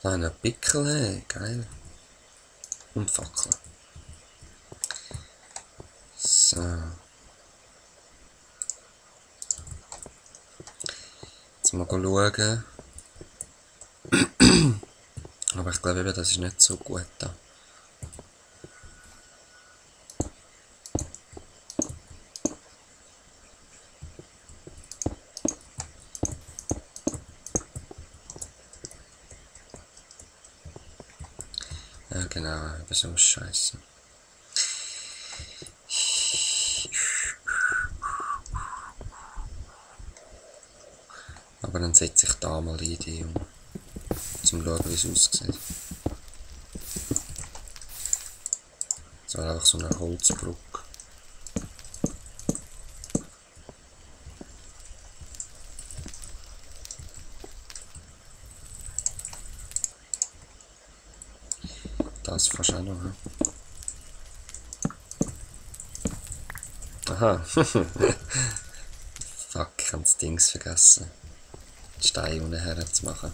Ah, eine Pickel, hey. Geil. Und Fackeln. So. Jetzt mal schauen. Aber ich glaube eben, das ist nicht so gut da. Ja genau, eben so ein Scheiße. Aber dann setze ich da mal die Idee um. Zum schauen, wie es aussieht. So einfach so eine Holzbrücke. Das fast auch noch. Aha. Fuck, ich habe das Dings vergessen. Die Steine unten her zu machen.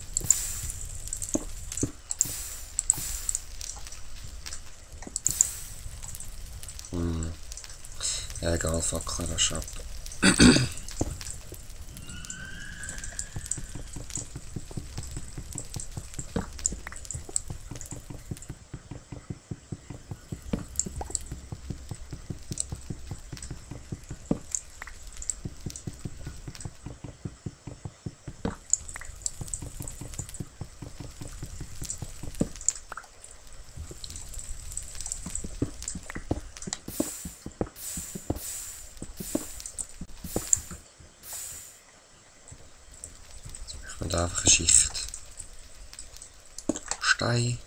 Ja, egal, Fackel rasch ab. Und einfach eine Schicht Stein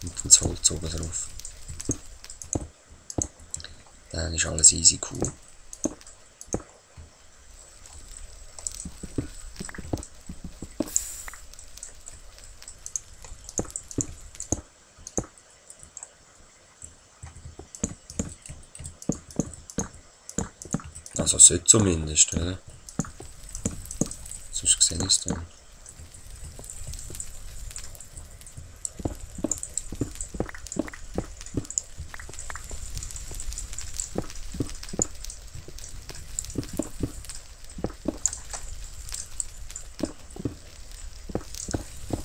und dann das Holz oben drauf. Dann ist alles easy cool. Also sollte zumindest, oder? Sonst sehe ich es dann.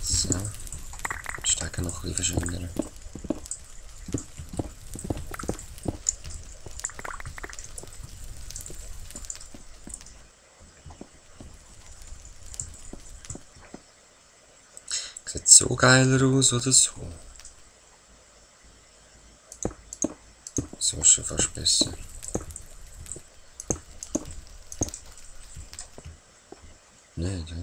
So. Die Stege noch ein bisschen verschwinden. Sieht so geiler aus oder so? So ist schon fast besser. Nicht, ja?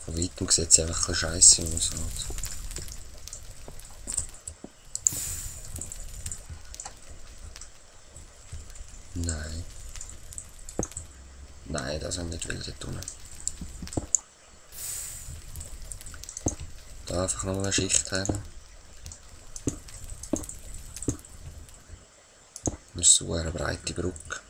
Von weitem sieht es einfach ein bisschen scheisse aus. Halt. Nein. Nein, das haben wir nicht wilde tun. Da einfach noch eine Schicht haben. Das ist so eine breite Brücke.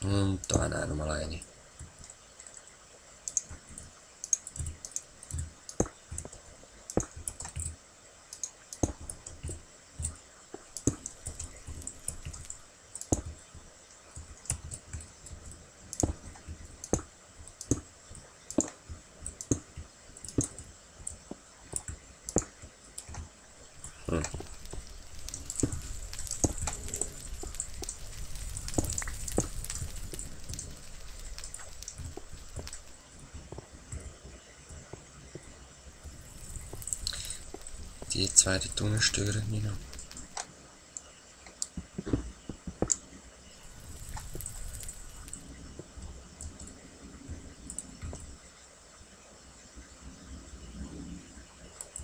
Und da nochmal eine. Die zwei dort unten stören mich noch.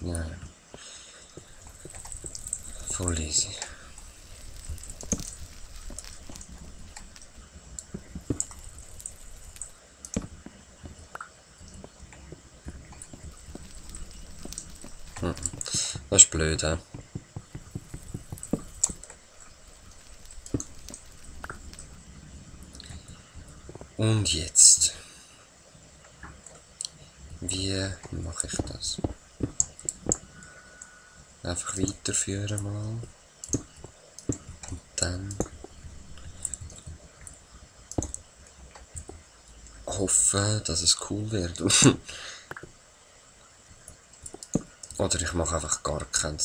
Nein. Voll easy. Das ist blöd, hä? Und jetzt? Wie mache ich das? Einfach weiterführen mal. Und dann hoffen, dass es cool wird. Oder ich mache einfach gar kein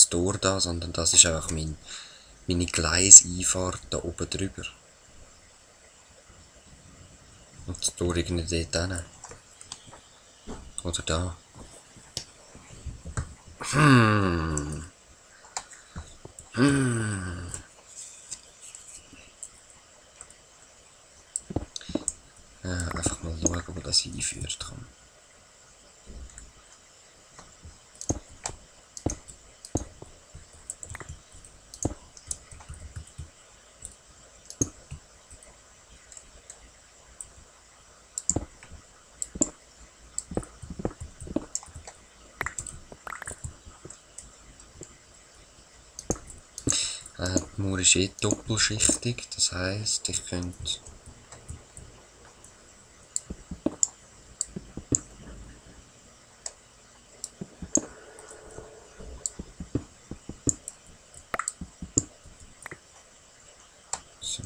Tor da, sondern das ist einfach meine Gleiseinfahrt da oben drüber. Und das Tor irgendwie dort hin. Oder da. Ja, einfach mal schauen, wo das einführt kann. Die Mauer ist eh doppelschichtig, das heisst, ich könnte so.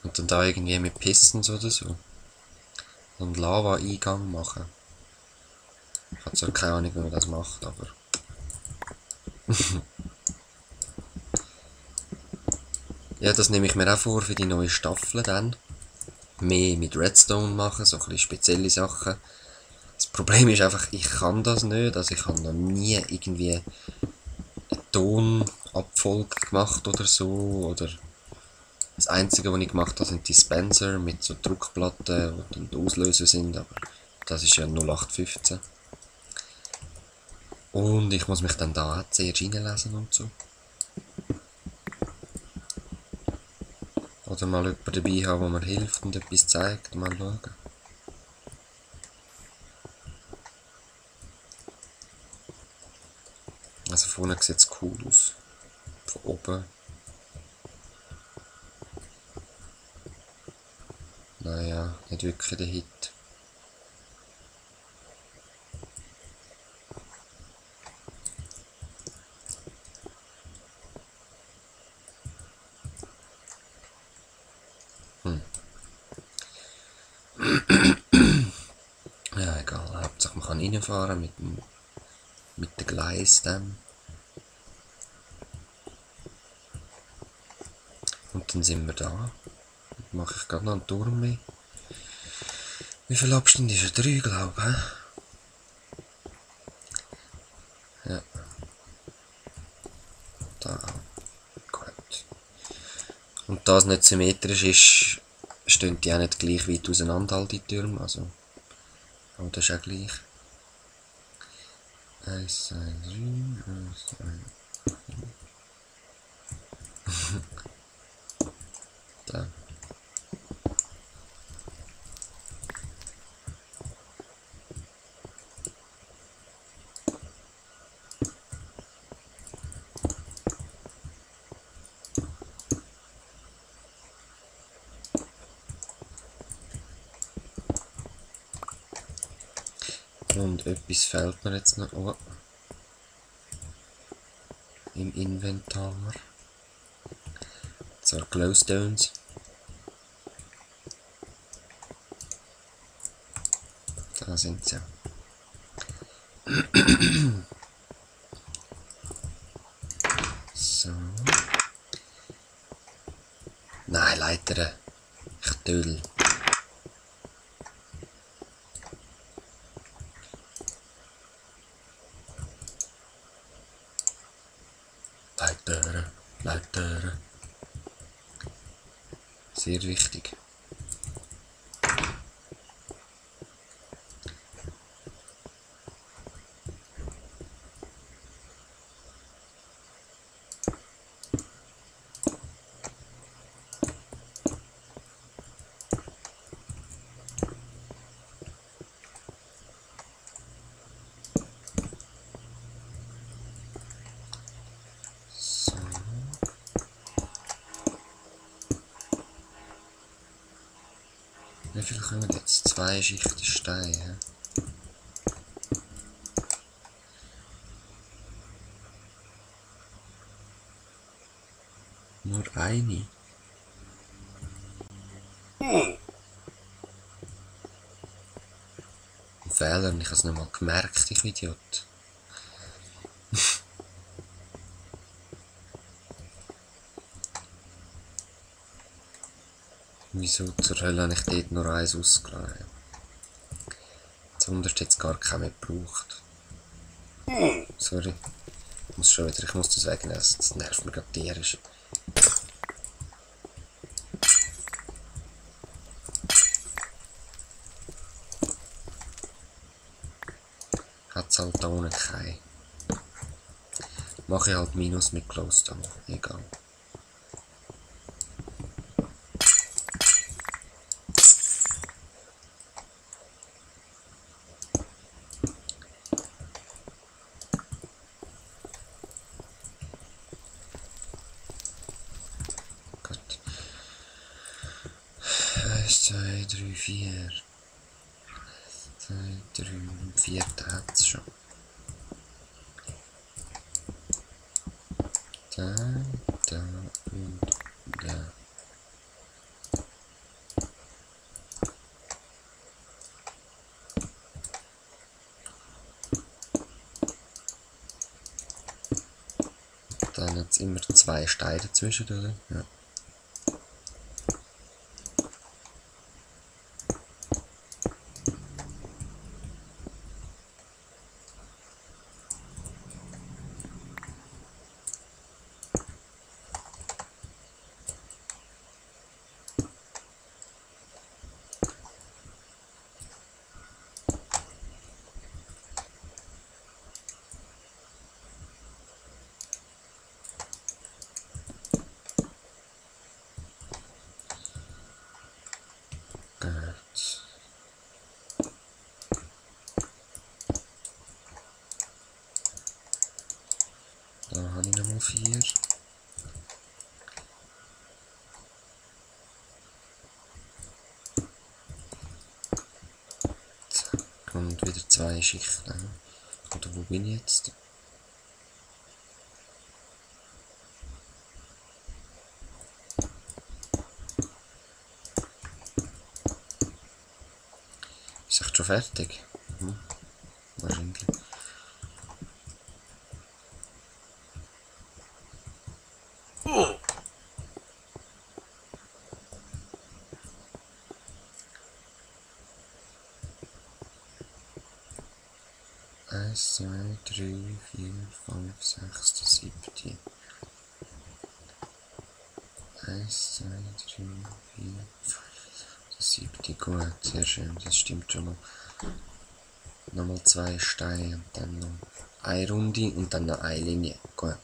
Und dann da irgendwie mit Pistons oder so einen Lava-Eingang machen. Ich habe zwar keine Ahnung, wie man das macht, aber ja, das nehme ich mir auch vor für die neue Staffel dann. Mehr mit Redstone machen, so ein bisschen spezielle Sachen. Das Problem ist einfach, ich kann das nicht, also ich habe noch nie irgendwie einen Tonabfolge gemacht oder so, oder das einzige, was ich gemacht habe, sind Dispenser mit so Druckplatten, die dann die Auslöser sind, aber das ist ja 0815. Und ich muss mich dann da auch zuerst reinlesen und so. Oder mal jemanden dabei haben, der mir hilft und etwas zeigt, mal schauen. Also vorne sieht es cool aus. Von oben. Naja, nicht wirklich der Hit. Ja, egal. Hauptsache man kann reinfahren mit dem Gleis dann. Und dann sind wir da. Dann mache ich gerade noch einen Turm mehr. Wie viel Abstand ist er? 3, glaube ich. Ja. Da. Gut. Und da es nicht symmetrisch ist, stehen die auch nicht gleich weit auseinander, all die Türme. Also. Aber das ist auch gleich. 1, 2, 3, 1, 2. Da. Und etwas fehlt mir jetzt noch im Inventar. Zwar Glowstones. Da sind sie. So. Nein, Leitern. Ich töll. Leitern. Sehr wichtig. Wie viel kommen jetzt? 2 Schichten Stein. He? Nur eine. Ein Fehler, ich habe es nicht mal gemerkt, ich Idiot. Wieso zur Hölle habe ich dort nur eins ausgeladen? Das unterste jetzt gar keinen mehr gebraucht. Sorry. Ich muss schon wieder, ich muss das wegnehmen, das nervt mir gerade tierisch. Hat es halt da unten keinen. Mache ich halt Minus mit Glowstone, egal. Gut. 1, 2, 3, 4. 2, 3, 4 hat es schon. Da und da. Dann hat es immer 2 Steine dazwischen, oder? Ja. Gut. Da habe ich nochmal 4. Zack, und wieder 2 Schichten. Oder wo bin ich jetzt? Ist echt schon fertig? Wahrscheinlich. Eins, 2, 3, 4, 5, 6, 7. 1, 2, 3, 4, 5, 7. Gut, sehr schön, das stimmt schon noch. Nochmal 2 Steine und dann noch eine Runde und dann noch eine Linie. Gut.